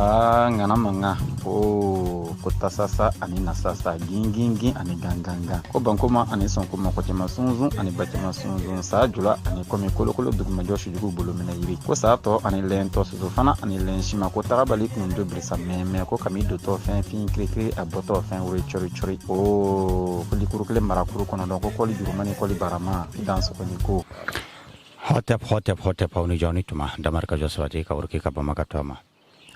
Aa, ŋana mankan o ko tasasa ani nasasa, gingingin ani gangangan, ko bankoma ani sɔnkoma, ko cɛman sunsun ani bacɛman sunsun, saa jula ani kɔmi, kolokolo dugumajɔ, sujugu bolominɛ yiri, ko saa tɔ ani lɛntɔ, soso fana ani lɛnsima, ko tagabali kundo birisa mɛmɛ, ko kami dotɔ fɛn fin kirikiri, a bɔtɔ fɛn wuri cɔri cɔri, o ko likuru kelen marakuru kɔnɔdɔn, ko kɔli juruma ni kɔli barama i dan sɔgɔni ko. Hotep, hotep, hotep, aw ni jɔ ni tuma. Damari ka jɔ sabati ka wuruki ka bama ka to a ma.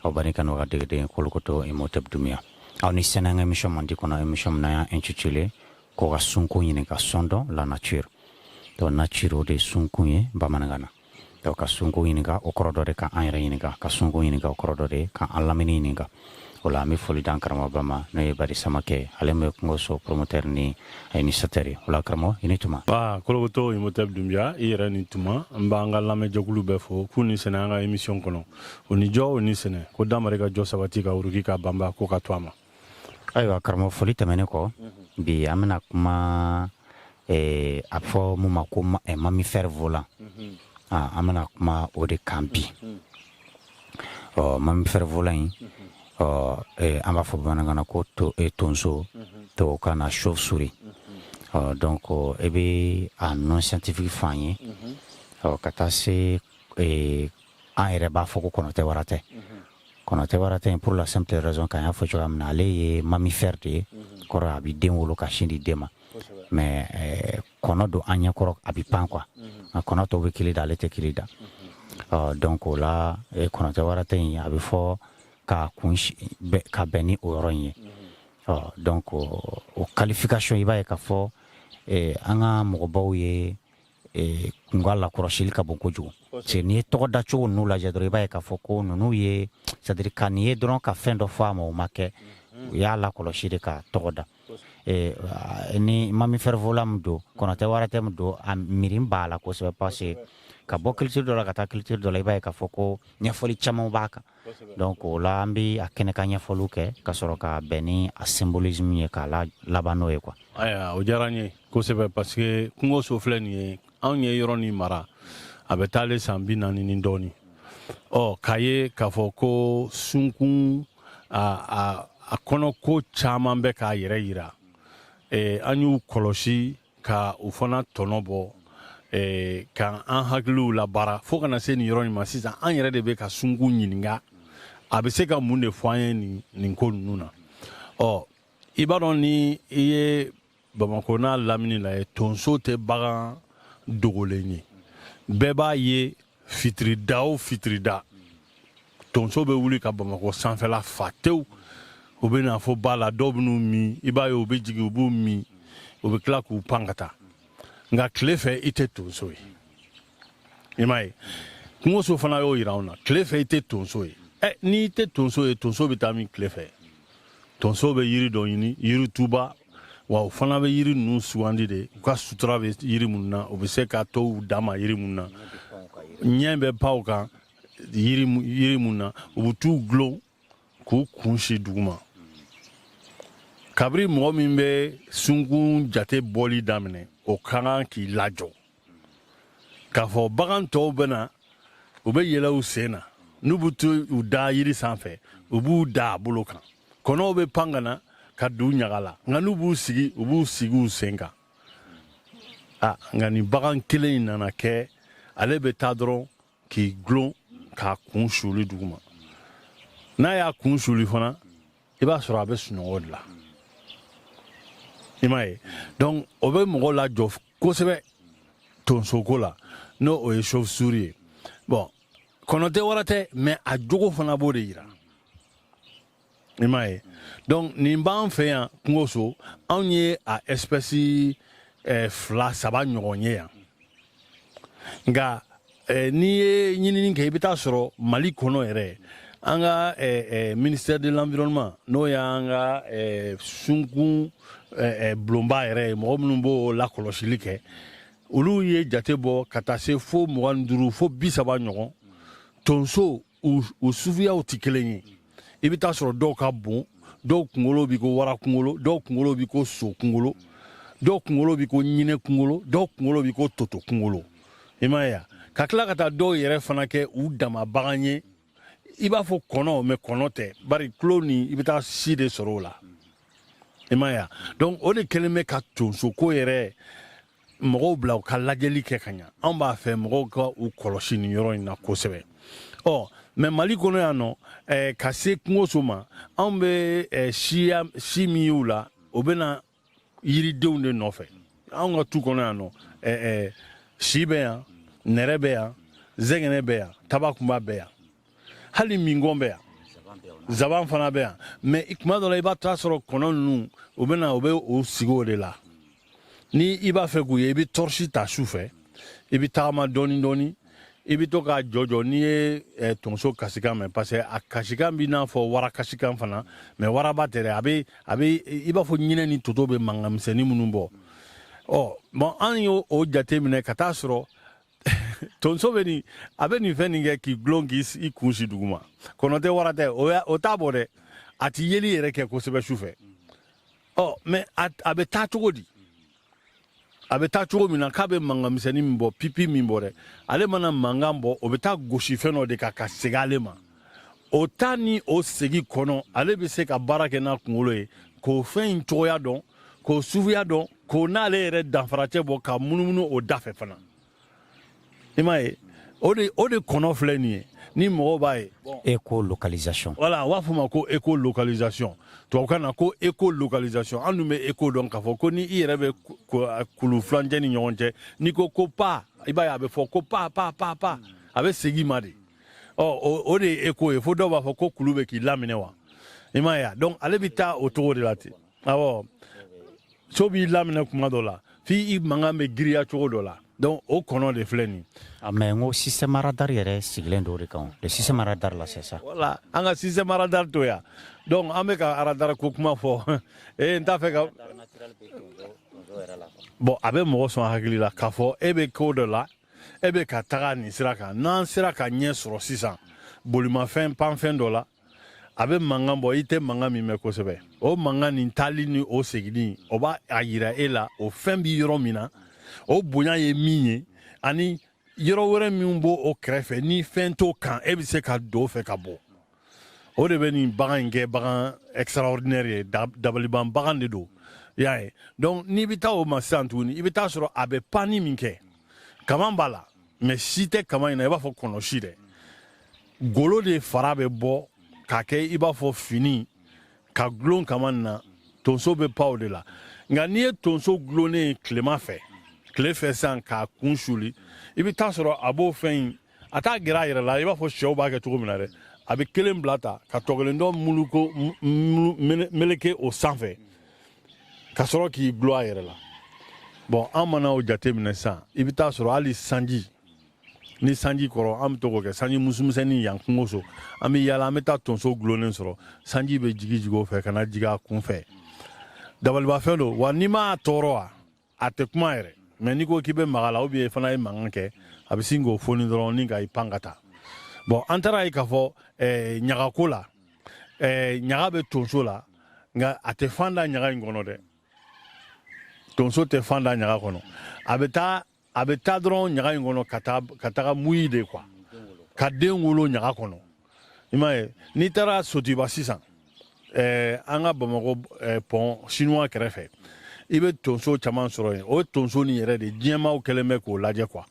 Aw bani kanu ka degeden Kolokoto Imhotep Dumiya, aw ni sɛnɛ an ka émission mandi kɔnɔ, émission min n'an y'a intitulé ko ka sunkun ɲini ka sɔn dɔn, la nature. Donc nature, o de ye sunkun ye bamanankan na. Donc ka sunkun ɲininka, o kɔrɔ dɔ de ka an yɛrɛ ɲininka. Ka sunkun ɲininka, o kɔrɔ dɔ de ka an lamini ɲininka. O la an bɛ foli d'an karamɔgɔba ma, n'o ye Bari Samakɛ, ale min bɛ Kungoso promoteur ni initiateur ye. O la karamɔgɔ, i ni tuma. Ba Kolokoto Imhotep Dunbiya, i yɛrɛ ni tuma. N b'an ka lamɛnjɛkulu bɛɛ fo k'u ni sɛnɛ an ka émission kɔnɔ. O ni jɔ, o ni sɛnɛ, ko Damari ka jɔ sabati ka wuruki ka banba, ko ka to a ma. Ayiwa karamɔgɔ, foli tɛmɛnen kɔ, bi an bɛna kuma a bɛ fɔ mun ma ko mammifère volant. Ah, an bɛna kuma o de kan bi. Ɔ, mammifère volant in, ɔ, an b'a fɔ bamanankan na ko to, tonso, tubabukan na chauve souris. Ɔ, donc e bɛ a nom scientifique fɔ an ye, ɔ, ka taa se an yɛrɛ b'a fɔ ko kɔnɔ tɛ wara tɛ, kɔnɔ tɛ wara tɛ, pour la simple raison k'an y'a fɔ cogoya min na, ale ye mammifère de ye, kɔrɔ a bɛ den wolo ka sin di den ma. Mais kɔnɔ don an ɲɛkɔrɔ, a bɛ pan quoi, nka kɔnɔ tɔw bɛ kili da, ale tɛ kili da. Ɔ, donc o la kɔnɔ tɛ wara tɛ in, a bɛ fɔ ka kun ka bɛn ni o yɔrɔ in ye. Ɔ, donc o qualification, i b'a ye k'a fɔ an ka mɔgɔbaw ye kun ka lakɔlɔsili ka bon kojugu, parce que n'i ye tɔgɔ da cogo ninnu lajɛ dɔrɔn, i b'a ye k'a fɔ ko ninnu ye, c'est à dire ka nin ye dɔrɔn ka fɛn dɔ fɔ a ma, o ma kɛ, u y'a lakɔlɔsi de ka tɔgɔ da. Ni mammifère volant min don, kɔnɔ tɛ wara tɛ min don, a miiri b'a la kosɛbɛ, parce que ka bɔ culture dɔ la ka taa culture dɔ la, i b'a ye k'a fɔ ko ɲɛfɔli caman b'a kan. Donc o la an bɛ a kɛnɛ kan ɲɛfɔliw kɛ ka sɔrɔ ka bɛn ni a symbolisme ye, k'a la laban n'o ye quoi. Ayiwa, o diyara n ye kosɛbɛ, parce que Kungoso filɛ nin ye, anw ye yɔrɔ nin mara, a bɛ taalen san 40 ni dɔɔni. Ɔ, k'a ye k'a fɔ ko sunkun a kɔnɔ ko caman bɛ k'a yɛrɛ yira. An y'u kɔlɔsi ka u fana tɔnɔ bɔ, ka an hakiliw labaara fo kana se nin yɔrɔ in ma. Sisan an yɛrɛ de bɛ ka sunkun ɲininka, a bɛ se ka mun de fɔ an ye nin ko ninnu na? Ɔ, i b'a dɔn, ni i ye Bamakɔ n'a lamini lajɛ, tonso tɛ bagan dogolen ye. Bɛɛ b'a ye, fitirida o fitirida, tonso bɛ wuli ka Bamakɔ sanfɛla fa tewu. U bɛ na fɔ ba la, dɔw bɛ n'u min, i b'a ye u bɛ jigin, u b'u min, u bɛ tila k'u pan ka taa. Nka tile fɛ, i tɛ tonso ye. I m'a ye, Kungoso fana y'o yira anw na, tile fɛ i tɛ tonso ye. Ɛ, n'i tɛ tonso ye, tonso bɛ taa min tile fɛ? Tonso bɛ yiri dɔ ɲini, yirituba wa. O fana bɛ yiri ninnu sugandi de, u ka sutura bɛ yiri minnu na, u bɛ se ka to u dan ma yiri minnu na, ɲɛ bɛ pan u kan yiri mun na, u bɛ t'u gulon k'u kun si duguma. Kabiri mɔgɔ min bɛ sunkun jate bɔli daminɛ, o ka kan k'i lajɔ k'a fɔ bagan tɔw bɛ na, u bɛ yɛlɛ u sen na, n'u bɛ to u da yiri sanfɛ, u b'u da a bolo kan, kɔnɔw bɛ pan ka na ka don ɲaga la, nka n'u b'u sigi, u b'u sigi u sen kan. A, nka nin bagan kelen in nana kɛ, ale bɛ taa dɔrɔn k'i gulon k'a kun suli duguma. N'a y'a kun suli fana, i b'a sɔrɔ a bɛ sunɔgɔ de la. I m'a ye, donc o bɛ mɔgɔ lajɔ kosɛbɛ tonsoko la, n'o o ye chauve souris ye. Bon, kɔnɔ tɛ wara tɛ, mais a jogo fana b'o de yira. I m'a ye, donc nin b'an fɛ yan Kungoso, anw ye a espèce fila saba ɲɔgɔn ye yan. Nka n'i ye ɲinini kɛ, i bɛ taa sɔrɔ Mali kɔnɔ yɛrɛ, an ka ministère de l'Environnement, n'o y'an ka sunkun bulonba yɛrɛ ye, mɔgɔ minnu b'o lakɔlɔsili kɛ, olu ye jate bɔ ka taa se fo 25 fo 30 ɲɔgɔn. Tonso u suguyaw tɛ kelen ye. I bɛ taa sɔrɔ dɔw ka bon, dɔw kunkolo b'i ko wara kunkolo, dɔw kunkolo b'i ko so kunkolo, dɔw kunkolo b'i ko ɲinɛ kunkolo, dɔw kunkolo b'i ko toto kunkolo. I m'a ye wa? Ka tila ka taa dɔw yɛrɛ fana kɛ u dama bagan ye. I b'a fɔ kɔnɔ, mais kɔnɔ tɛ, bari tulo nin, i bɛ taa si de sɔrɔ o la, i m'a ye wa? Donc o de kɛlen bɛ ka tonsoko yɛrɛ mɔgɔw bila u ka lajɛli kɛ ka ɲa. Anw b'a fɛ mɔgɔw ka u kɔlɔsi nin yɔrɔ in na kosɛbɛ. Ɔ, mais Mali kɔnɔ yan nɔ, ka se kungoso ma, anw bɛ siya si min y'u la, o bɛ na yiridenw de nɔfɛ. Anw ka tu kɔnɔ yan nɔ, si bɛ yan, nɛrɛ bɛ yan, zɛgɛnɛ bɛ yan, tabakunba bɛ yan, hali mingɔn bɛ yan, zaban fana bɛ yan. Mais tuma dɔ la, i b'a taa sɔrɔ kɔnɔ ninnu, u bɛ na, u bɛ o sigi o de la. Ni i b'a fɛ k'u ye, i bɛ torche ta su fɛ, i bɛ tagama dɔɔni dɔɔni, i bɛ to k'a jɔ jɔ. N'i ye tonso kasikan mɛn, parce que a kasikan b'i n'a fɔ wara kasikan fana, mais waraba tɛ dɛ, a bɛ i b'a fɔ ɲinɛ ni toto bɛ mankan misɛnnin minnu bɔ. Ɔ bon, an y'o o jate minɛ ka taa sɔrɔ tonso bɛ nin, a bɛ nin fɛn nin kɛ k'i gulon k'i kun si duguma. Kɔnɔ tɛ, wara tɛ, o t'a bɔ dɛ, a ti yeli yɛrɛ kɛ kosɛbɛ su fɛ. Ɔ, mais a bɛ taa cogo di? A bɛ taa cogo min na, k'a bɛ mankan misɛnnin min bɔ, pipi min bɔ dɛ, ale mana mankan bɔ, o bɛ taa gosi fɛn dɔ de kan ka segin ale ma. O ta ni o segin kɔnɔ, ale bɛ se ka baara kɛ n'a kunkolo ye k'o fɛn in cogoya dɔn, k'o suguya dɔn, k'o n'ale yɛrɛ danfaracɛ bɔ, ka munumunu o da fɛ fana, i m'a ye? O de kɔnɔ filɛ nin ye, ni mɔgɔw b'a ye. Écolocalisation. Voilà, u b'a fɔ o ma ko écolocalisation tubabukan na, ko écolocalisation. An dun bɛ écho dɔn k'a fɔ ko ni i yɛrɛ bɛ kulu furancɛ ni ɲɔgɔn cɛ, n'i ko ko pa, i b'a ye a bɛ fɔ ko pa pa pa pa, a bɛ segin ma de. Ɔ, o de ye écho ye. Fo dɔw b'a fɔ ko kulu bɛ k'i laminɛ wa, i m'a ye wa? Donc ale bɛ taa o cogo de la ten. Awɔ, so b'i laminɛ kuma dɔ la, f'i i mankan bɛ giriya cogo dɔ la. Donc o kɔnɔ de filɛ nin. Ah, mais n ko système radar yɛrɛ sigilen don o de kan. Le système radar là, c'est ça. Voilà, an ka système radar to yan. Donc an bɛ ka radar ko kuma fɔ, ee, n t'a fɛ ka bon, a bɛ mɔgɔ sɔn hakili la k'a fɔ e bɛ ko dɔ la, e bɛ ka taga nin sira kan. N'an sera ka ɲɛ sɔrɔ sisan bolimafɛn panfɛn dɔ la, a bɛ mankan bɔ, i tɛ mankan min mɛn kosɛbɛ, o mankan nin taali ni o seginni, o b'a a yira e la o fɛn bi yɔrɔ min na, o bonya ye min ye, ani yɔrɔ wɛrɛ min b'o o kɛrɛfɛ, ni fɛn t'o kan, e bɛ se ka don o fɛ ka bɔ. O de bɛ nin bagan in kɛ bagan extraordinaire ye, dabaliban bagan de don, i y'a ye? Donc n'i bɛ taa o ma sisan tuguni, i bɛ taa sɔrɔ a bɛ panni min kɛ, kaman b'a la, mais si tɛ kaman in na i b'a fɔ kɔnɔ si dɛ. Golo de fara bɛ bɔ k'a kɛ i b'a fɔ fini ka gulon kaman nin na. Tonso bɛ pan o de la. Nka n'i ye tonso gulonnen ye tilema fɛ, tile fɛ sisan, k'a kun suli, i bɛ taa sɔrɔ a b'o fɛn in, a t'a gɛrɛ a yɛrɛ la i b'a fɔ sɛw b'a kɛ cogo min na dɛ. A bɛ kelen bila ta ka tɔ kelen dɔ muluko meleke o sanfɛ ka sɔrɔ k'i gulon a yɛrɛ la. Bon, an mana o jate minɛ sisan, i bɛ taa sɔrɔ hali sanji ni sanji kɔrɔ, an bɛ to k'o kɛ, sanji musumisɛnnin yan kungoso, an bɛ yaala, an bɛ taa tonso gulonnen sɔrɔ, sanji bɛ jigi jigi o fɛ ka na jigin a kun fɛ. Dabalibafɛn don wa. N'i m'a tɔɔrɔ wa, a tɛ kuma yɛrɛ. Mais n'i ko k'i bɛ maga la, ou bien i fana ye mankan kɛ, a bɛ sin k'o foni dɔrɔn ni ka i pan ka taa. Bon, an taara ye k'a fɔ ɲagako la, ɲaga bɛ tonso la, nka a tɛ fan da ɲaga in kɔnɔ dɛ. Tonso tɛ fan da ɲaga kɔnɔ. A bɛ taa dɔrɔn ɲaga in kɔnɔ ka taa ka taga muyi de quoi, ka den wolo ɲaga kɔnɔ, i m'a ye? N'i taara Sotiba sisan, an ka Bamakɔ pont chinois kɛrɛfɛ, i bɛ tonso caman sɔrɔ yen. O tonso nin yɛrɛ de, diɲɛmaaw kɛlen bɛ k'o lajɛ quoi.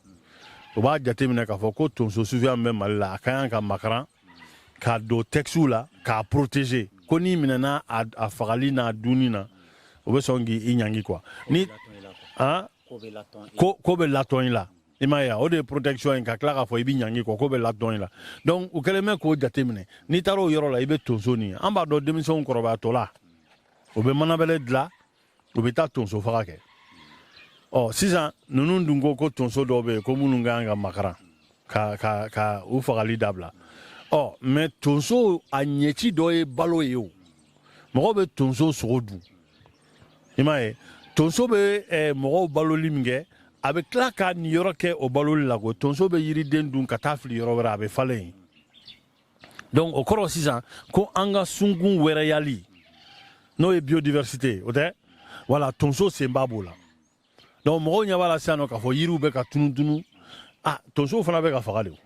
U b'a jateminɛ k'a fɔ ko tonso suguya min bɛ Mali la, a ka kan ka makaran k'a don texte la k'a protéger, ko n'i minɛna a fagali n'a dunni na, o bɛ sɔn k'i ɲangi quoi. Ni han ko bɛ latɔn i la, i m'a ye wa? O de ye protection ye, ka tila k'a fɔ i bɛ ɲangi quoi, ko bɛ latɔn i la. Donc u kɛlen bɛ k'o jateminɛ. N'i taara o yɔrɔ la, i bɛ tonso nin ye. An b'a dɔn, denmisɛnw kɔrɔbayatɔ la, u bɛ manabɛlɛ dilan, u bɛ taa tonso faga kɛ. Ɔ, sisan ninnu dun ko ko tonso dɔw bɛ yen ko minnu ka kan ka makaran ka u fagali dabila. Ɔ, mais tonso a ɲɛci dɔ ye balo ye. O mɔgɔw bɛ tonso sogo dun, i m'a ye? Tonso bɛ mɔgɔw baloli min kɛ, a bɛ tila ka niyɔrɔ kɛ o baloli la ko tonso bɛ yiriden dun ka taa fili yɔrɔ wɛrɛ, a bɛ falen yen. Donc o kɔrɔ sisan ko an ka sunkun wɛrɛyali, n'o ye biodiversité, o tɛ, wala tonso senba b'o la. Donc mɔgɔw ɲɛ b'a la sisan nɔ k'a fɔ yiriw bɛ ka tunu tunu, ah, tonsow fana bɛ ka faga de.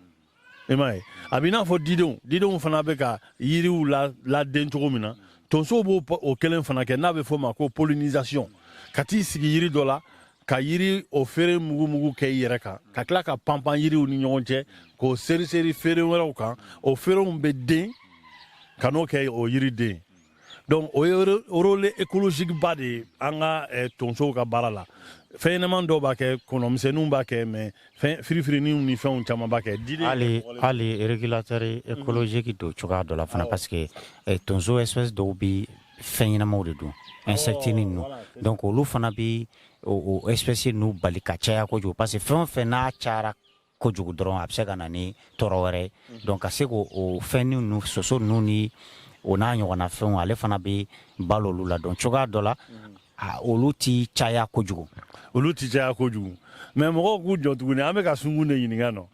O I m'a ye, a b'i n'a fɔ didenw fana bɛ ka yiriw laden cogo min na, tonsow b'o o kelen fana kɛ, n'a bɛ f'o ma ko pollinisation, ka t'i sigi yiri dɔ la ka yiri o feere mugu mugu kɛ i yɛrɛ kan, ka tila ka panpan yiriw ni ɲɔgɔn cɛ k'o seri seri feere wɛrɛw kan. O feerew bɛ den ka n'o kɛ o yiriden. Donc o ye rôle écologique ba de ye an ka tonsow ka baara la. Fɛn ɲɛnɛman dɔw b'a kɛ, kɔnɔmisɛnninw b'a kɛ, mais fɛn firifiriniw ni fɛnw caman b'a kɛ. Hali régulateur écologique don cogoya dɔ la fana, parce que tonso espèce dɔw bi fɛn ɲɛnamaw de dun, insectes ninnu. Donc olu fana bi o espèce ninnu bali ka caya kojugu, parce que fɛn o fɛn n'a cayara kojugu dɔrɔn, a bɛ se ka na ni tɔɔrɔ wɛrɛ ye. Donc ka se k'o o fɛn ninnu, soso ninnu ni o n'a ɲɔgɔnna fɛnw, ale fana bɛ balo olu la. Donc cogoya dɔ la, olu ti caya kojugu. Olu ti caya kojugu, mais mɔgɔw k'u jɔ tuguni, an bɛ ka sunkun de ɲininka nɔ.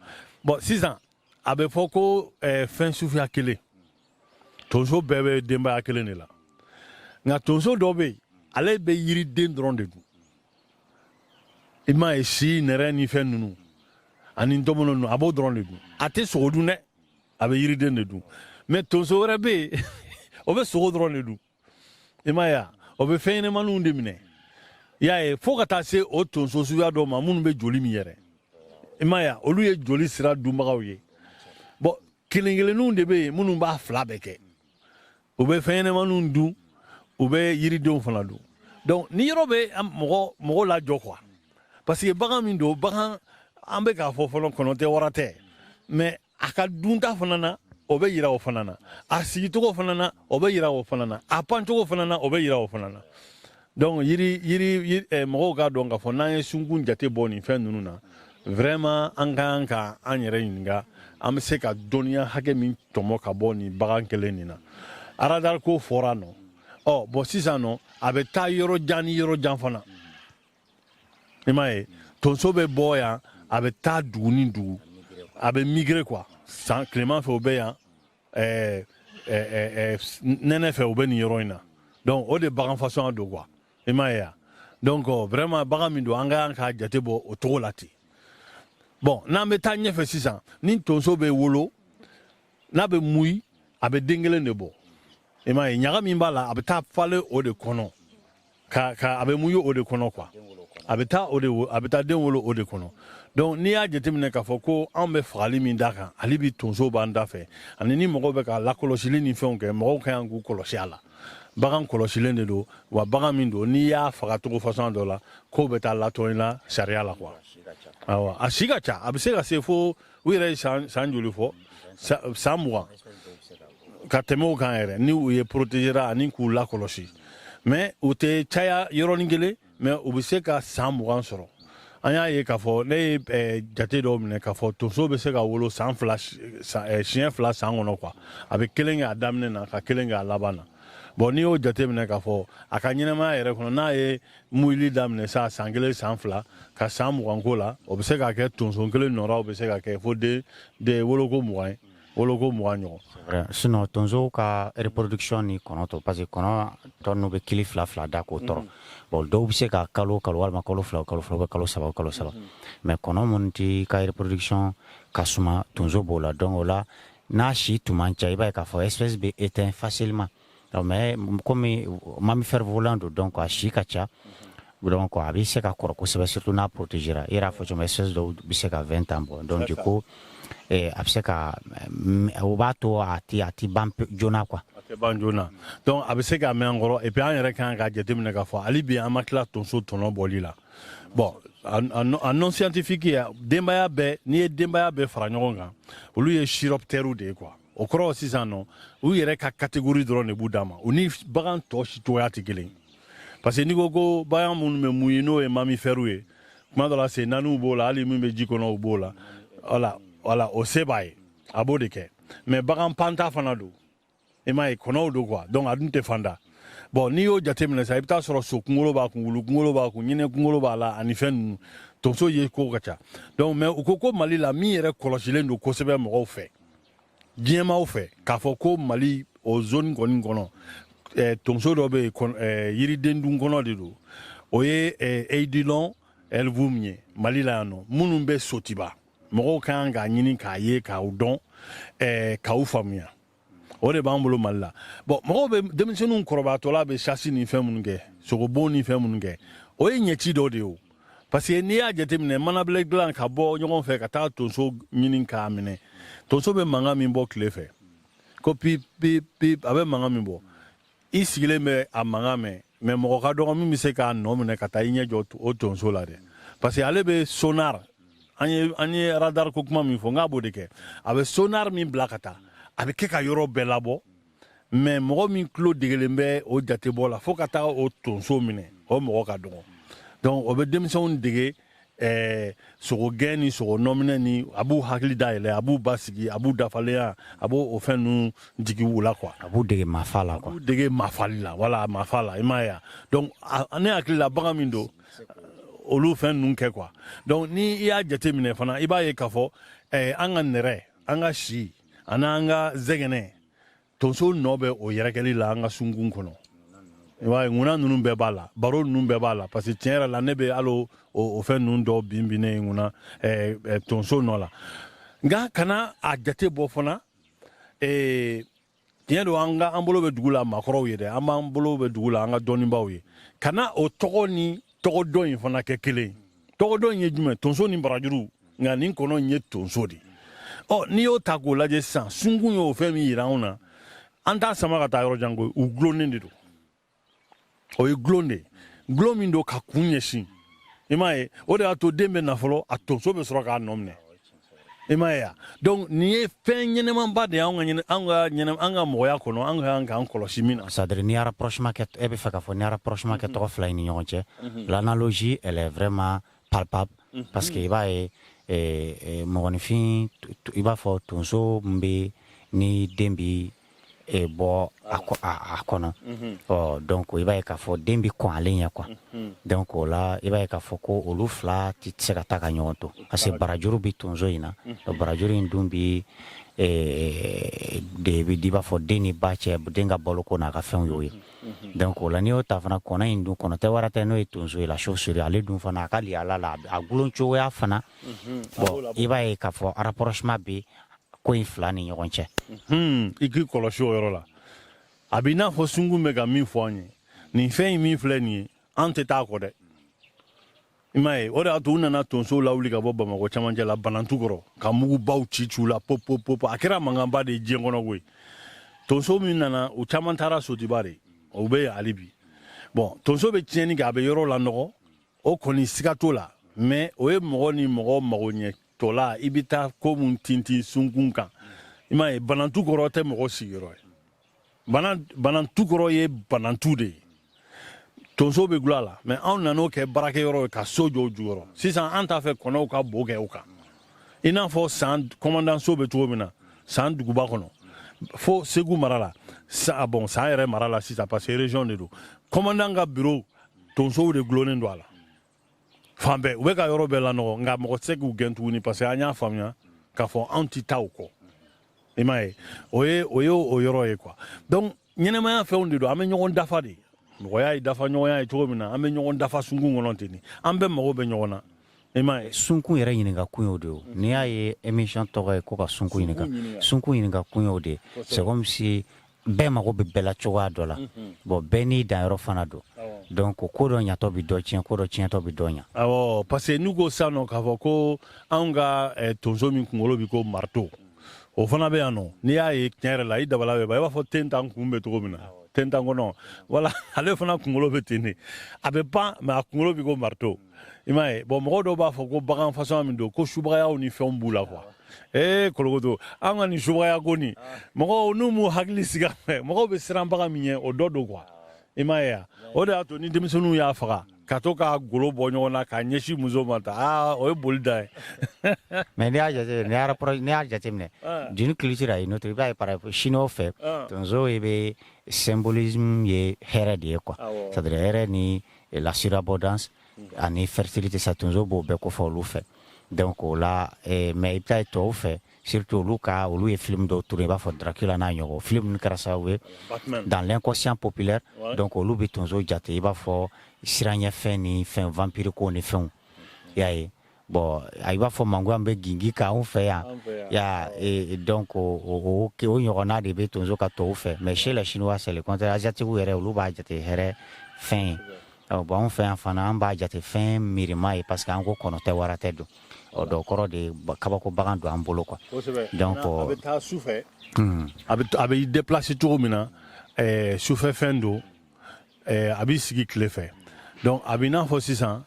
Bon, sisan a bɛ fɔ ko fɛn suguya kelen, tonso bɛɛ bɛ denbaya kelen de la, nka tonso dɔ bɛ yen, ale bɛ yiriden dɔrɔn de dun. I m'a ye, si nɛrɛ ni fɛn ninnu ani ntɔmɔnɔ ninnu, a b'o dɔrɔn de dun. A tɛ sogo dun dɛ, a bɛ yiriden de dun. Mais tonso wɛrɛ bɛ yen, o bɛ sogo dɔrɔn de dun. I m'a ye wa, o bɛ fɛn ɲɛnɛmaninw de minɛ. I y'a ye, fo ka taa se o tonso suguya dɔw ma minnu bɛ joli min yɛrɛ. I m'a ye wa, olu ye joli sira dunbagaw ye. Bon, kelen kelenninw de bɛ yen minnu b'a fila bɛɛ kɛ, u bɛ fɛn ɲɛnɛmaninw dun, u bɛ yiridenw fana dun. Donc ni yɔrɔ bɛ mɔgɔ lajɔ quoi, parce que bagan min don, bagan an bɛ k'a fɔ fɔlɔ, kɔnɔ tɛ, wara tɛ, mais a ka dunta fana na, o bɛ yira o fana na, a sigicogo fana na, o bɛ yira o fana na, a pancogo fana na, o bɛ yira o fana na. Donc yiri mɔgɔw k'a dɔn k'a fɔ n'an ye sunkun jate bɔ nin fɛn ninnu na, vraiment an ka kan ka an yɛrɛ ɲininka an bɛ se ka dɔnniya hakɛ min tɔmɔ ka bɔ nin bagan kelen nin na. Radar ko fɔra nɔ. Ɔ bon, sisan nɔ a bɛ taa yɔrɔ jan ni yɔrɔ jan fana. I m'a ye, tonso bɛ bɔ yan, a bɛ taa dugu ni dugu, a bɛ migrer quoi. San tilema fɛ u bɛ yan, nɛnɛ fɛ u bɛ nin yɔrɔ in na. Donc o de bagan façon don quoi. I m'a ye wa? Donc vraiment bagan min don, an ka kan k'a jate bɔ o cogo la ten. Bon, n'an bɛ taa ɲɛfɛ sisan, ni tonso bɛ wolo, n'a bɛ muyi, a bɛ den kelen de bɔ. I m'a ye, ɲaga min b'a la, a bɛ taa falen o de kɔnɔ, ka a bɛ muyi o de kɔnɔ quoi. A bɛ taa o de, a bɛ taa den wolo o de kɔnɔ. Donc n'i y'a jateminɛ k'a fɔ ko anw bɛ fagali min d'a kan, hali bi tonso b'an da fɛ, ani ni mɔgɔw bɛ ka lakɔlɔsili ni fɛnw kɛ, mɔgɔw ka kan k'u kɔlɔsi a la. Bagan kɔlɔsilen de don wa, bagan min don, n'i y'a faga cogo façon dɔ la, k'o bɛ taa latɔn i la sariya la quoi. Awɔ, a si ka ca, a bɛ se ka se fo u yɛrɛ ye san joli fɔ, san 20 ka tɛmɛ o kan yɛrɛ, ni u ye protégera ani k'u lakɔlɔsi. Mais u tɛ caya yɔrɔnin kelen, mais u bɛ se ka san 20 sɔrɔ. An y'a ye k'a fɔ ne ye jate dɔw minɛ k'a fɔ tonso bɛ se ka wolo san 2, siɲɛ 2 san kɔnɔ quoi. A bɛ kelen kɛ a daminɛ na, ka kelen kɛ a laban na. Bon, n'i y'o jate minɛ k'a fɔ a ka ɲɛnɛmaya yɛrɛ kɔnɔ, n'a ye muyili daminɛ sa san 1, san 2, ka san 20 ko la, o bɛ se ka kɛ tonso kelen nɔrɔ, bɛ se ka kɛ fo den den woloko 20 ye, woloko 20 ɲɔgɔn. Sinon tonsow ka reproduction ni kɔnɔ tɔ, parce que kɔnɔ tɔ ninnu bɛ kili fila fila da k'o tɔrɔ. Bon, dɔw bɛ se ka kalo kalo, walima kalo 2, kalo 2, bɛ kalo 3, kalo 3, mais kɔnɔ minnu ti ka reproduction ka suma, tonso b'o la. Donc o la, n'a si tun man ca, i b'a ye k'a fɔ espèce bɛ éteint facilement. Mais comme mammifère volant don, donc a si ka ca, donc a bɛ se ka kɔrɔ kosɛbɛ, surtout n'a protégera. I yɛrɛ y'a fɔ cogo min, espèce dɔw bɛ se ka 20 ans bɔ. Donc du coup a bɛ se ka, o b'a to a ti ban joona quoi. A tɛ ban joona, donc a bɛ se ka mɛn an kɔrɔ. Et puis an yɛrɛ kan k'a jateminɛ k'a fɔ hali bi an ma tila tonso tɔnɔ bɔli la. Bon, a non scientifique ye, denbaya bɛɛ, n'i ye denbaya bɛɛ fara ɲɔgɔn kan, olu ye chiroptères de ye quoi. O kɔrɔ sisan nɔ, u yɛrɛ ka catégorie dɔrɔn de b'u d'a ma, u ni bagan tɔ si cogoya tɛ kelen, parce que n'i ko ko bagan minnu bɛ mun ye, n'o ye mammifères ye, tuma dɔ la sen naaniw b'o la, hali min bɛ ji kɔnɔ o b'o la. Voilà, o se b'a ye, a b'o de kɛ. Mais bagan panta fana don, i m'a ye, kɔnɔw don quoi. Donc a dun tɛ fanda. Bon, n'i y'o jateminɛ sisan, i bɛ taa sɔrɔ so kunkolo b'a kun, wulu kunkolo b'a kun, ɲinɛ kunkolo b'a la, ani fɛn ninnu, tonso ye ko ka ca. Donc mais u ko ko Mali la, min yɛrɛ kɔlɔsilen don kosɛbɛ mɔgɔw fɛ, diɲɛmaaw fɛ, k'a fɔ ko Mali o zone kɔni kɔnɔ, tonso dɔ bɛ yen, yiriden dun kɔnɔ de don, o ye Eidolon helvum ye Mali la yan nɔ, minnu bɛ Sotiba. Mɔgɔw ka kan k'a ɲini k'a ye, k'aw dɔn, k'aw faamuya. O de b'an bolo Mali la. Bon, mɔgɔw bɛ denmisɛnninw kɔrɔbayatɔla bɛ chasse ni fɛn minnu kɛ, sogobon ni fɛn minnu kɛ, o ye ɲɛci dɔ de ye o. Parce que n'i y'a jateminɛ, manabila dilan ka bɔ ɲɔgɔn fɛ ka taa tonso ɲini k'a minɛ, tonso bɛ mankan min bɔ tile fɛ, ko pip pip pip, a bɛ mankan min bɔ, i sigilen bɛ a mankan mɛn, mais mɔgɔ ka dɔgɔ min bɛ se k'a nɔ minɛ ka taa i ɲɛ jɔ o tonso la dɛ. Parce que ale bɛ sonar, an ye radar ko kuma min fɔ, n k'a b'o de kɛ. A bɛ sonar min bila ka taa, a bɛ kɛ ka yɔrɔ bɛɛ labɔ, mais mɔgɔ min tulo degelen bɛ o jatebɔ la fo ka taa o tonso minɛ, o mɔgɔ ka dɔgɔ. Donc o bɛ denmisɛnw dege sogogɛn ni sogo nɔminɛ ni a b'u hakili dayɛlɛ, a b'u basigi, a b'u dafalenya, a b'o o fɛn ninnu jigi u la quoi. A b'u dege mafa la quoi. A b'u dege mafali la, wala mafa la, i m'a ye wa? Donc ne hakili la, bagan min don, olu fɛn ninnu kɛ quoi. Donc ni i y'a jateminɛ fana, i b'a ye k'a fɔ an ka nɛrɛ, an ka si ani an ka zɛgɛnɛ, tonso nɔ bɛ o yɛrɛkɛli la an ka sunkun kɔnɔ. I b'a ye, ŋuna ninnu bɛɛ b'a la, baro ninnu bɛɛ b'a la. Parce que tiɲɛ yɛrɛ la, ne bɛ hali o fɛn ninnu dɔw bin binnen ŋuna tonso nɔ la. Nka kana a jate bɔ fana. Tiɲɛ don, an ka an bolo bɛ dugu la maakɔrɔw ye dɛ, an b'an bolo bɛ dugu la an ka dɔnnibaaw ye. Kana o tɔgɔ ni tɔgɔ dɔn in fana kɛ kelen. Tɔgɔ dɔn in ye jumɛn? Tonso ni barajuru. Nka nin kɔnɔ in ye tonso de ye. Ɔ, n'i y'o ta k'o lajɛ sisan, sunkun y'o fɛn min yira anw na, an t'a sama ka taa yɔrɔ jan koyi. U gulonnen de don, o ye gulon de ye, gulon min don ka kun ɲɛsin, i m'a ye. O de y'a to den bɛ na fɔlɔ, a tonso bɛ sɔrɔ k'a nɔ minɛ, i m'a ye wa? Donc nin ye fɛn ɲɛnɛmanba de ye anw ka ɲɛnɛ an ka ɲɛnɛ an ka mɔgɔya kɔnɔ, an ka kan k'an kɔlɔsi min na. C'est à dire, n'i rapprochement kɛ, e bɛ fɛ k'a fɔ n'i rapprochement kɛ tɔgɔ fila in ni ɲɔgɔn cɛ, l'analogie, elle est vraiment palpable, parce que i b'a ye, mɔgɔninfin, i b'a fɔ tonso min bɛ ni den bi bɔ a kɔnɔ. Ɔ, donc i b'a ye k'a fɔ den bi kɔn ale ɲɛ quoi. Donc o la, i b'a ye k'a fɔ ko olu fila tɛ se ka taa ka ɲɔgɔn to, parce que barajuru bi tonso in na. Barajuru in dun bi de bi i b'a fɔ den ni ba cɛ, den ka baloko n'a ka fɛnw y'o ye. Donc o la, n'i y'o ta fana, kɔnɔ in dun, kɔnɔ tɛ wɛrɛ tɛ, n'o ye tonso ye, la chauve-souris, ale dun fana, a ka liyala la, a gulon cogoya fana. Bon, i b'a ye k'a fɔ rapprochement bɛ ko in fila ni ɲɔgɔn cɛ. I k'i kɔlɔsi o yɔrɔ la. A b'i n'a fɔ sunkun bɛ ka min fɔ an ye, nin fɛn in min filɛ nin ye, an tɛ taa kɔ dɛ, i m'a ye. O de y'a to u nana tonsow lawuli ka bɔ Bamakɔ camancɛ la, Banantu kɔrɔ, ka mugubaw ci ci u la, pop pop pop. A kɛra mankanba de ye diɲɛ kɔnɔ koyi. Tonso min nana, u caman taara Sotiba de, o bɛ yen hali bi. Bon, tonso bɛ tiɲɛni kɛ, a bɛ yɔrɔ lanɔgɔ, o kɔni siga t'o la. Mais o ye mɔgɔ ni mɔgɔ mago ɲɛ tɔla, i bɛ taa ko mun tintin sunkun kan, i m'a ye. Banantu kɔrɔ tɛ mɔgɔ sigiyɔrɔ ye. Banantu kɔrɔ ye banantu de ye, tonso bɛ gulɔ a la. Mais anw nan'o kɛ baarakɛyɔrɔ ye ka so jɔ o jukɔrɔ. Sisan an t'a fɛ kɔnɔw ka bo kɛ o kan, i n'a fɔ San commandant so bɛ cogo min na San duguba kɔnɔ, fo Segu mara la. Sa, bon, San yɛrɛ mara la sisan, parce que région de don. Commandant ka bureau, tonsow de gulonnen don a la fan bɛɛ. U bɛ ka yɔrɔ bɛɛ lanɔgɔ, nka mɔgɔ tɛ se k'u gɛn tuguni, parce que an y'a faamuya k'a fɔ anw tɛ taa o kɔ, i m'a ye. O ye o yɔrɔ ye quoi. Donc ɲɛnɛmaya fɛnw de don, an bɛ ɲɔgɔn dafa de. Mɔgɔya ye dafa ɲɔgɔnya ye cogo min na, an bɛ ɲɔgɔn dafa sunkun kɔnɔ ten de. An bɛɛ mago bɛ ɲɔgɔn na, i m'a ye. Sunkun yɛrɛ ɲininka kun y'o de ye. N'i y'a ye émission tɔgɔ ye ko ka sunkun ɲininka, sunkun ɲininka kun y'o de ye. C'est comme si bɛɛ mago bɛ bɛɛ la cogoya dɔ la. Bon, bɛɛ n'i danyɔrɔ fana don. Donc ko dɔ ɲatɔ bɛ dɔ tiɲɛ, ko dɔ tiɲɛtɔ bɛ dɔ ɲa. Awɔ, parce que n'u ko sisan nɔ k'a fɔ ko anw ka tonso min kunkolo bi ko marteau, o fana bɛ yan nɔ. N'i y'a ye tiɲɛ yɛrɛ la, i dabala bɛ ban, i b'a fɔ tentan kun bɛ cogo min na, tentan kɔnɔ, wala ale fana kunkolo bɛ ten de, a bɛ pan, mais a kunkolo bi ko marteau, i m'a ye. Bon, mɔgɔw dɔw b'a fɔ ko bagan façon min don, ko subagayaw ni fɛnw b'u la quoi. Ee, kolokoto, an ka nin subagaya ko nin, mɔgɔw n'u m'u hakili sigi a fɛ, mɔgɔw bɛ siran bagan min ɲɛ, o dɔ don quoi, i m'a ye wa? O de y'a to ni denmisɛnninw y'a faga ka to k'a golo bɔ ɲɔgɔn na k'a ɲɛsin muso ma ta, aa, o ye boli da ye. Mais n'i y'a jateminɛ d'une culture à une autre, i b'a ye, par exemple chinois fɛ, tonso i bɛ symbolisme ye hɛrɛ de ye quoi. C'est à dire hɛrɛ ni la surabondance ani fertilité, sa tonso b'o bɛɛ kofɔ olu fɛ. Donc o la, mais i bɛ taa ye tɔw fɛ, surtout olu ka olu ye film dɔw tourner, i b'a fɔ Dracula n'a ɲɔgɔn film ninnu kɛra sababu ye dans l'inconscient populaire. Donc olu bɛ tonso jate i b'a fɔ siranɲɛfɛn ni fɛn vampire ko ni fɛnw, i y'a ye. Bon, i b'a fɔ mangoya bɛ gingi kan anw fɛ yan ya. Donc o ɲɔgɔnna de bɛ tonso ka tɔw fɛ. Mais chez les Chinois, c'est le contraire. Asiatique yɛrɛ, olu b'a jate hɛrɛ fɛn ye. Bon, anw fɛ yan fana, an b'a jate fɛn miirima ye, parce que an ko kɔnɔ tɛ, wara tɛ don. Ɔ dɔw kɔrɔ de kabako bagan don an bolo quoi. Donc a bɛ taa su fɛ, a bɛ déplacer cogo min na, sufɛ fɛn don, a b'i sigi tile fɛ. Donc a bɛ i n'a fɔ sisan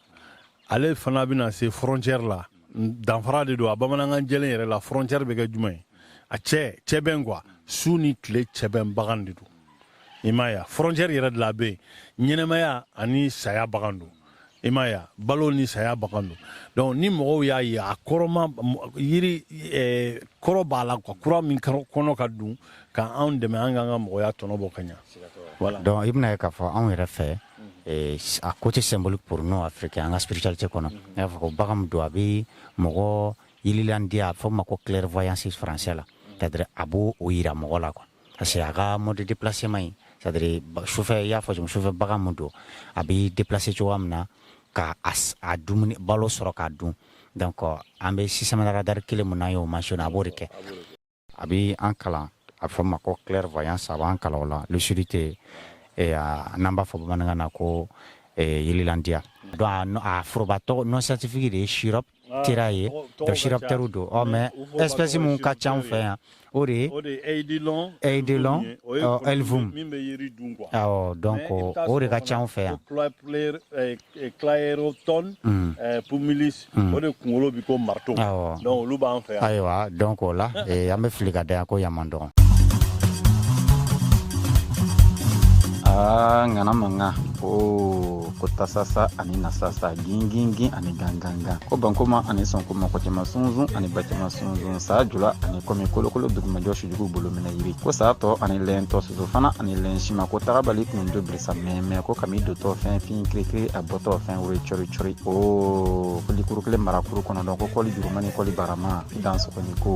ale fana bɛna se frontière la. Danfara de don a bamanankan jɛlen yɛrɛ la. Frontière bɛ kɛ jumɛn ye? A cɛ cɛbɛn quoi, su ni tile cɛbɛn bagan de don, i m'a ye? Frontière yɛrɛ de la a bɛ yen. Ɲɛnɛmaya ani saya bagan don, i m'a ye? Balo ni saya bagan don. Donc ni mɔgɔw y'a ye, a kɔrɔma yiri kɔrɔ b'a la quoi, kura min kɔnɔ ka dun ka anw dɛmɛ an k'an ka mɔgɔya tɔnɔ bɔ ka ɲa. Voilà. Donc i bɛna ye k'a fɔ anw yɛrɛ fɛ, a côté symbolique pour nous Africains, an ka spiritualité kɔnɔ, i b'a fɔ ko bagan min don, a bɛ mɔgɔ yililan di, a fɔ ma ko clairvoyance français la, c'est-à-dire a b'o o yira mɔgɔ la quoi, parce que a ka mode de déplacement in, c'est-à-dire sufɛ, i y'a fɔ cogo, sufɛ bagan min don, a bɛ déplacer cogoya min na ka a dumuni balo sɔrɔ k'a dun. Donc an bɛ système radar kelen mun n'an y'o mentionné, a b'o de kɛ. A bɛ an kalan, a bɛ fɔ ma ko clairvoyance, a b'an kalan o la, lucidité, n'an b'a fɔ bamanankan na ko yelilandiya. Donc a foroba tɔgɔ nom scientifique de ye Chiroptera ye. Donc chiroptère don. Ɔ mais espèce mun ka ca anw fɛ yan, o de ye o de ye Eidolon helvum. Min bɛ yiri dun quoi. Awɔ, donc o de ka ca anw fɛ yan. Cheiroton pumilis, o de kunkolo bi ko marteau. Awɔ. Donc olu b'an fɛ yan. Ayiwa, donc o la an bɛ fili ka da yan ko yan man dɔgɔ. Aa, ŋana mankan o ko tasasa ani nasasa, gingingin ani gangangan, ko bankoma ani sɔnkoma, kɔcɛma sunsun ani bacɛma sunsun, saa jula ani kɔmi kolokolo dugumajɔ sujugu bolo minɛ yiri, ko saa tɔ ani lɛntɔ soso fana ani lɛnsima, ko tagabali kundo birisa mɛmɛ, ko kami dotɔ fɛn fin kirikiri, a bɔtɔ fɛn wuri cɔri cɔri, o ko likuru kelen marakuru kɔnɔ dɔn, ko kɔli juruma ni kɔli barama i dan sɔgɔni ko.